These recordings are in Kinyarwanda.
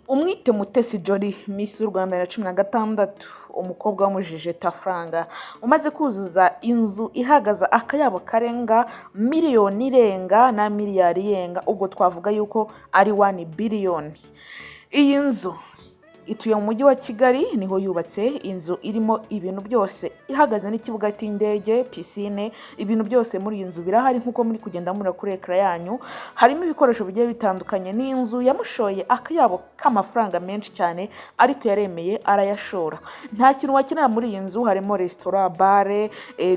Umwite Mutesi Jolly, Miss w'u Rwanda 2016, umukobwa w'umujejetafranga umaze kuzuza inzu ihagaze akayabo karenga miliyoni irenga na miliyari irenga, ubwo twavuga yuko ari 1 billion. Iyi nzu ituye mu Mujyi wa Kigali, niho yubatse inzu irimo ibintu byose, ihagaze n'ikibuga cy'indege, piscine, ibintu byose muri iyi nzu birahari nk'uko muri kugenda mureba kuri écran yanyu. Harimo ibikoresho bigiye bitandukanye. Ni inzu yamushoye akayabo k'amafaranga menshi cyane, ariko yaremeye arayashora. Nta kintu wakenera muri iyi nzu: harimo resitora, bar,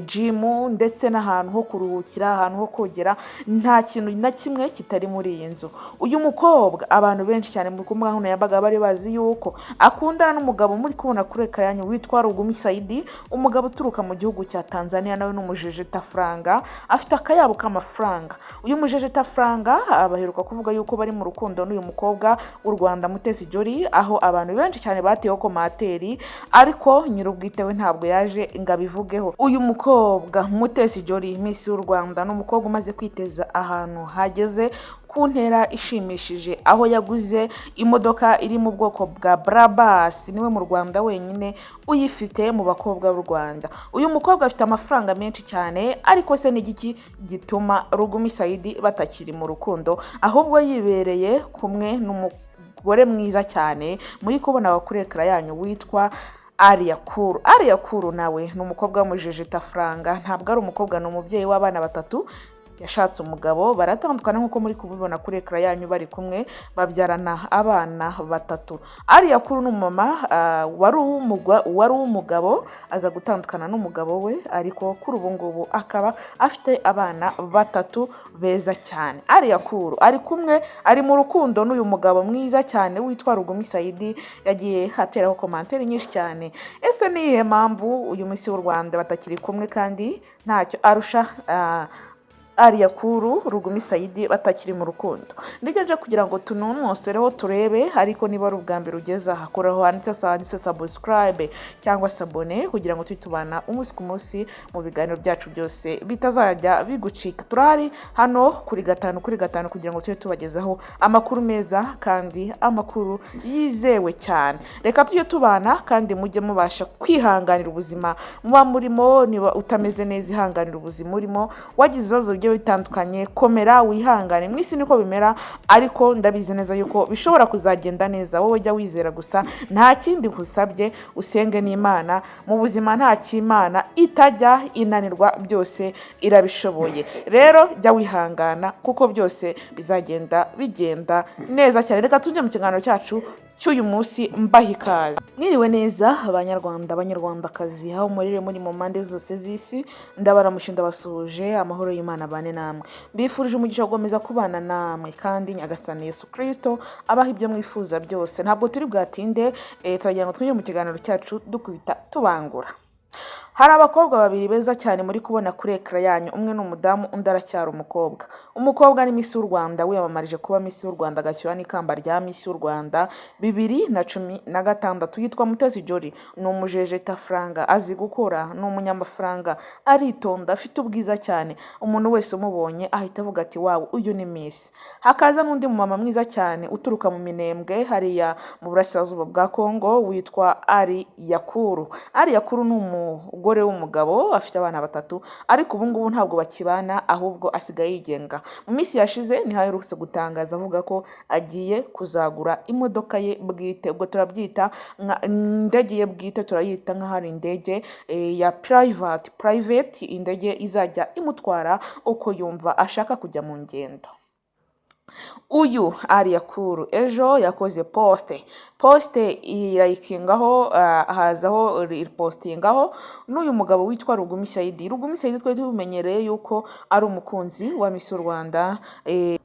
gym, ndetse n'ahantu ho kuruhukira, ahantu ho kogera. Nta kintu na kimwe kitari muri iyi nzu. Uyu mukobwa abantu benshi cyane mu mbuga nkoranyambaga bari bazi yuko akundana n'umugabo muri kubona kuri écran yanyu witwa Rugumi Saidi, umugabo uturuka mu gihugu cya Tanzania, nawe ni umujejetafranga, afite akayabo k'amafaranga. Uyu mujejetafranga baheruka kuvuga yuko bari mu rukundo n'uyu mukobwa w'u Rwanda Mutesi Jolly, aho abantu benshi cyane bateyeho commentaire, ariko nyir'ubwite we ntabwo yaje ngo abivugeho. Uyu mukobwa Mutesi Jolly, Miss w'u Rwanda, ni umukobwa umaze kwiteza ahantu hageze ku ntera ishimishije, aho yaguze imodoka iri mu bwoko bwa Brabus, niwe mu Rwanda wenyine uyifite mu bakobwa b'u Rwanda. Uyu mukobwa afite amafaranga menshi cyane, ariko se ni igiki gituma Rugumi Saidi batakiri mu rukundo, ahubwo yibereye kumwe n'umugore mwiza cyane muri kubona kuri écran yanyu witwa Alliah Cool? Alliah Cool nawe ni umukobwa w'umujejetafranga, ntabwo ari umukobwa, ni umubyeyi w'abana batatu. Yashatse umugabo baratandukana, nk'uko muri kubibona kuri écran yanyu, bari kumwe babyarana abana batatu. Alliah Cool ni umumama wari uw'umugabo, aza gutandukana n'umugabo we, ariko kuri ubu ngubu akaba afite abana batatu beza cyane. Alliah Cool ari kumwe, ari mu rukundo n'uyu mugabo mwiza cyane witwa Rugumi Saidi. Yagiye ateraho commentaire nyinshi cyane. Ese ni iyihe mpamvu uyu Miss w'u Rwanda batakiri kumwe kandi ntacyo arusha Alliah Cool, Rugumi Saidi batakiri mu rukundo? Nibyo nje kugira ngo tunonosereho turebe. Ariko niba ari ubwa mbere ugeze aha, koraho handitse subscribe cyangwa s'abonner, kugira ngo tujye tubana umunsi ku munsi mu biganiro byacu byose, bitazajya bigucika. Turahari hano kuri gatanu kuri gatanu kugira ngo tujye tubagezaho amakuru meza kandi amakuru yizewe cyane. Reka tujye tubana kandi mujye mubasha kwihanganira ubuzima muba murimo. Niba utameze neza, ihanganira ubuzima urimo. Wagize ibibazo bigiye bitandukanye, komera, wihangane. Mu isi niko bimera, ariko ndabizi neza yuko bishobora kuzagenda neza. Wowe jya wizera gusa, nta kindi nkusabye, usenge n'Imana. Mu buzima nta cy'Imana itajya inanirwa, byose irabishoboye. Rero jya wihangana kuko byose bizagenda bigenda neza cyane. Reka tujye mu kiganiro cyacu cy'uyu munsi, mbaha ikaze. Mwiriwe neza Abanyarwanda, Abanyarwandakazi, aho murire muri mu mpande zose z'isi, ndabaramushe, ndabasuhuje. Amahoro y'Imana abane namwe. Mbifurije umugisha wo gukomeza kubana namwe, kandi Nyagasani Yesu Kirisito abaha ibyo mwifuza byose. Ntabwo turi bwatinde, turagira ngo twinjire mu kiganiro cyacu dukubita tubangura. Hari abakobwa babiri beza cyane muri kubona kuri écran yanyu. Umwe ni umudamu, undi aracyari umukobwa. Umukobwa ni Miss w'u Rwanda, wiyamamarije kuba Miss w'u Rwanda, agashyira n'ikamba rya Miss w'u Rwanda 2016. Yitwa Mutesi Jolly, ni umujejetafranga, azi gukora, ni umunyamafaranga, aritonda, afite ubwiza cyane. Umuntu wese umubonye ahita avuga ati: "Wow, uyu ni Miss." Hakaza n'undi mumama mwiza cyane uturuka mu Minembwe hariya mu burasirazuba bwa Kongo witwa Alliah Cool. Alliah Cool ni umugore w'umugabo, afite abana batatu, ariko ubu ngubu ntabwo bakibana, ahubwo asigaye yigenga. Mu minsi yashize niho aherutse gutangaza avuga ko agiye kuzagura imodoka ye bwite, ubwo turabyita nka indege ye bwite, turayita nk'aho ari indege ya private, indege izajya imutwara uko yumva ashaka kujya mu ngendo. Uyu Alliah Cool ejo yakoze post irayikingaho, hazaho ripostingaho n'uyu mugabo witwa Rugumi Saidi. Rugumi Saidi twari tubimenyereye yuko ari umukunzi wa Miss w'u Rwanda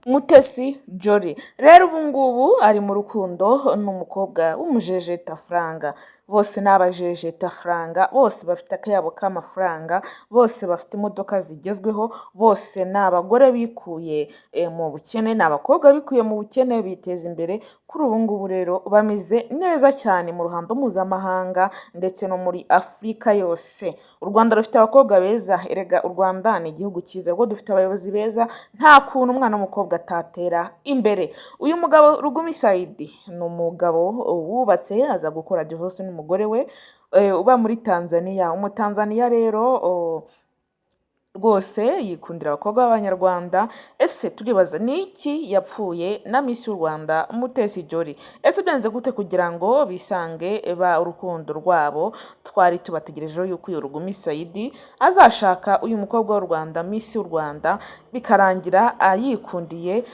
Mutesi Jolly. Rero ubu ngubu ari mu rukundo n'umukobwa w'umujejetafranga. Bose ni abajejetafranga, bose bafite akayabo k'amafaranga, bose bafite imodoka zigezweho, bose ni abagore bikuye mu bukene, ni abakobwa bikuye mu bukene biteza imbere. Kuri ubu ngubu rero bameze neza cyane mu ruhando mpuzamahanga ndetse no muri Afurika yose. U Rwanda rufite abakobwa beza. Erega u Rwanda ni igihugu cyiza kuko dufite abayobozi beza. Nta kuntu umwana w'umukobwa mukobwa atatera imbere. Uyu mugabo Rugumi Saidi ni umugabo wubatse, aza gukora divorce n'umugore we uba muri Tanzania. Umutanzaniya rero rwose yikundira abakobwa b'Abanyarwanda. Ese turibaza, ni iki yapfuye na Miss y'u Rwanda Mutesi Jolly? Ese byanze gute kugira ngo bisange ba urukundo rwabo? Twari tubategerejeho yuko uyu Rugumi Saidi azashaka uyu mukobwa w'u Rwanda, Miss y'u Rwanda, bikarangira ayikundiye,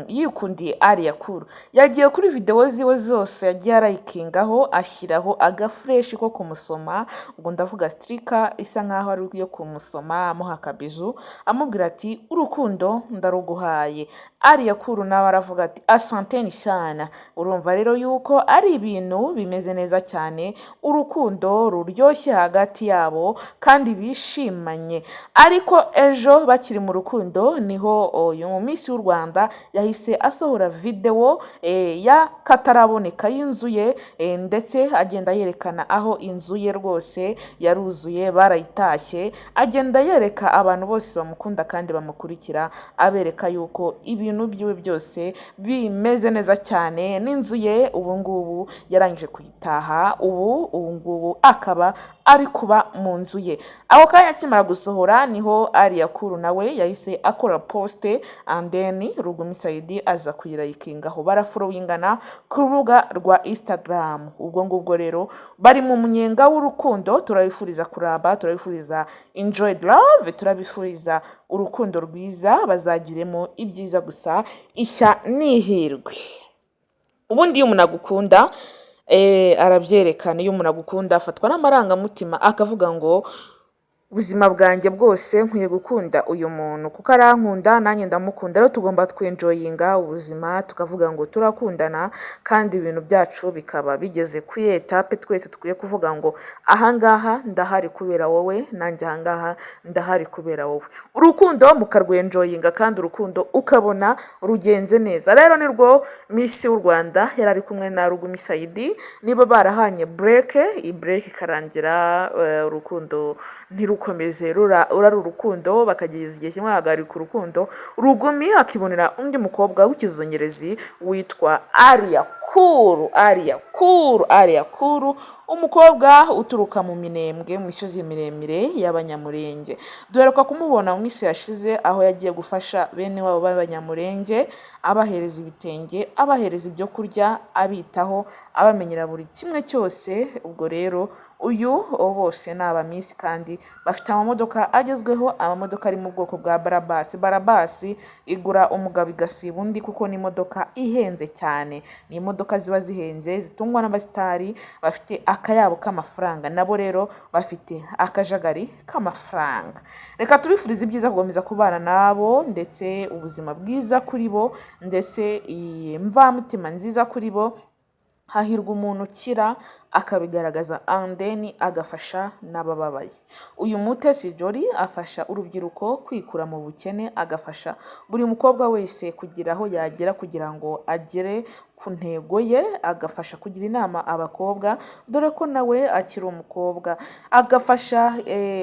yikundiye Alliah Cool. Yagiye kuri videwo ziwe zose yagiye arayikingaho, ashyiraho agaflèche ko kumusoma, ubwo ndavuga sticker isa nkaho ari iyo kumusoma, amuha akabizu, amubwira ati: "Urukundo ndaruguhaye." Alliah Cool nawe aravuga ati: "Asanteni sana." Urumva rero yuko ari ibintu bimeze neza cyane, urukundo ruryoshye hagati yabo kandi bishimanye. Ariko ejo bakiri mu rukundo niho uyu mu Miss w'u Rwanda yahise asohora videwo y'akataraboneka y'inzu ye, ndetse agenda yerekana aho inzu ye rwose yaruzuye, barayitashye, agenda yereka abantu bose bamukunda kandi bamukurikira, abereka yuko ibintu byiwe byose bimeze neza cyane, n'inzu ye ubu ngubu yarangije kuyitaha, ubu ngubu akaba ari kuba mu nzu ye. Ako kanya akimara gusohora niho Alliah Cool nawe yahise akora post, and then Rugumi Saidi aza kuyirayikingaho, barafollowingana ku rubuga rwa Instagram. Ubwo ngubwo rero bari mu munyenga w'urukundo. Turabifuriza kuramba, turabifuriza enjoy love, turabifuriza urukundo rwiza, bazagiremo ibyiza gusa, ishya n'ihirwe. Ubundi iyo umuntu agukunda arabyerekana. Iyo umuntu agukunda afatwa n'amarangamutima, akavuga ngo: "Ubuzima bwanjye bwose nkwiye gukunda uyu muntu kuko arankunda, nanjye ndamukunda." Rero tugomba twenjoyinga ubuzima, tukavuga ngo turakundana, kandi ibintu byacu bikaba bigeze kuri étape twese dukwiye kuvuga ngo: "Ahangaha ndahari kubera wowe, nanjye ahangaha ndahari kubera wowe." Urukundo mukarwenjoyinga kandi urukundo ukabona rugenze neza. Rero nirwo Miss w'u Rwanda yari ari kumwe na Rugumi Saidi. Niba barahanye break, iyi break ikarangira urukundo ntirukomeze rura ari urukundo, bakageza igihe kimwe bahagarika urukundo, Rugumi akibonera undi mukobwa w'ikizungerezi witwa Alliah Cool. Alliah Cool, Alliah Cool, umukobwa uturuka mu Minembwe, mu misozi miremire y'Abanyamurenge. Duheruka kumubona mu minsi yashize aho yagiye gufasha bene wabo b'Abanyamurenge, abahereza ibitenge, abahereza ibyo kurya, abitaho, abamenyera buri kimwe cyose. Ubwo rero uyu bose ni abamiss kandi bafite amamodoka agezweho, amamodoka ari mu bwoko bwa Brabus. Brabus igura umugabo igasiba undi, kuko ni imodoka ihenze cyane. Ni imodoka ziba zihenze zitungwa n'abasitari bafite akayabo k'amafaranga, nabo rero bafite akajagari k'amafaranga. Reka tubifurize ibyiza, gukomeza kubana nabo, ndetse ubuzima bwiza kuri bo, ndetse imvamutima nziza kuri bo. Hahirwa umuntu ukira akabigaragaza, and then agafasha n'abababaye. Uyu Mutesi Jolly afasha urubyiruko kwikura mu bukene, agafasha buri mukobwa wese kugira aho yagera kugira ngo agere ku ntego ye, agafasha kugira inama abakobwa, dore ko nawe akiri umukobwa, agafasha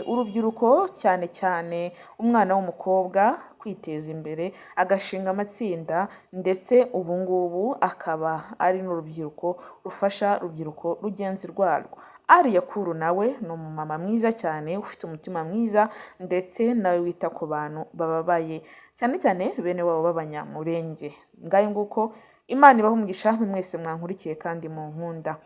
urubyiruko, cyane cyane umwana w'umukobwa, kwiteza imbere, agashinga amatsinda, ndetse ubu ngubu akaba ari n'urubyiruko rufasha urubyiruko rugenzi rwarwo. Alliah Cool nawe ni umumama mwiza cyane, ufite umutima mwiza, ndetse nawe wita ku bantu bababaye, cyane cyane bene wabo b'Abanyamurenge. Ngayo nguko, Imana ibahe umugisha mwese mwankurikiye kandi munkunda.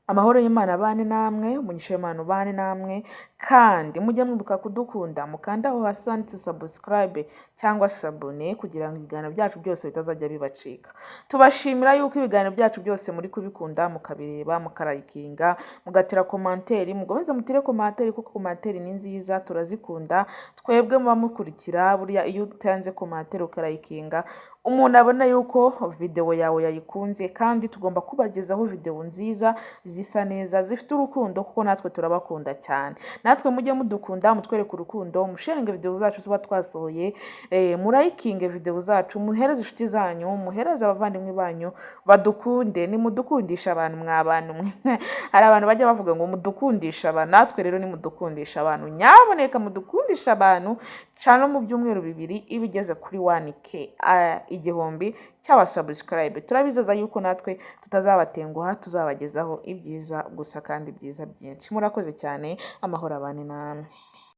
Amahoro y'Imana abane namwe, umugisha w'Imana ubane namwe, kandi mujye mwibuka kudukunda, mukanda aho hasi handitse subscribe cyangwa s'abonner kugira ngo ibiganiro byacu byose bitazajya bibacika. Tubashimira yuko ibiganiro byacu byose muri kubikunda, mukabireba, mukarayikinga, mugatera commentaire. Mukomeze mutere commentaire kuko commentaire ni nziza, turazikunda twebwe muba mukurikira. Buriya iyo utanze commentaire, ukarayikinga, umuntu abona yuko videwo yawe yayikunze. Kandi tugomba kubagezaho videwo nziza, zisa neza, zifite urukundo, kuko natwe turabakunda cyane. Natwe mujye mudukunda, mutwereke urukundo, musharinge videwo zacu tuba twasohoye, murayikinge videwo zacu, muhereze inshuti zanyu, muhereze abavandimwe banyu badukunde. Nimudukundisha abantu, mwa bantu mwe. Hari abantu bajya bavuga ngo mudukundisha abantu. Natwe rero nimudukundisha abantu, nyaboneka mudukundisha abantu. Cano mu byumweru 2 iba igeze kuri 1K, 1000 cy'abasubscribe. Turabizeza yuko natwe tutazabatenguha, tuzabagezaho ibyiza gusa kandi byiza byinshi. Murakoze cyane, amahoro abane namwe.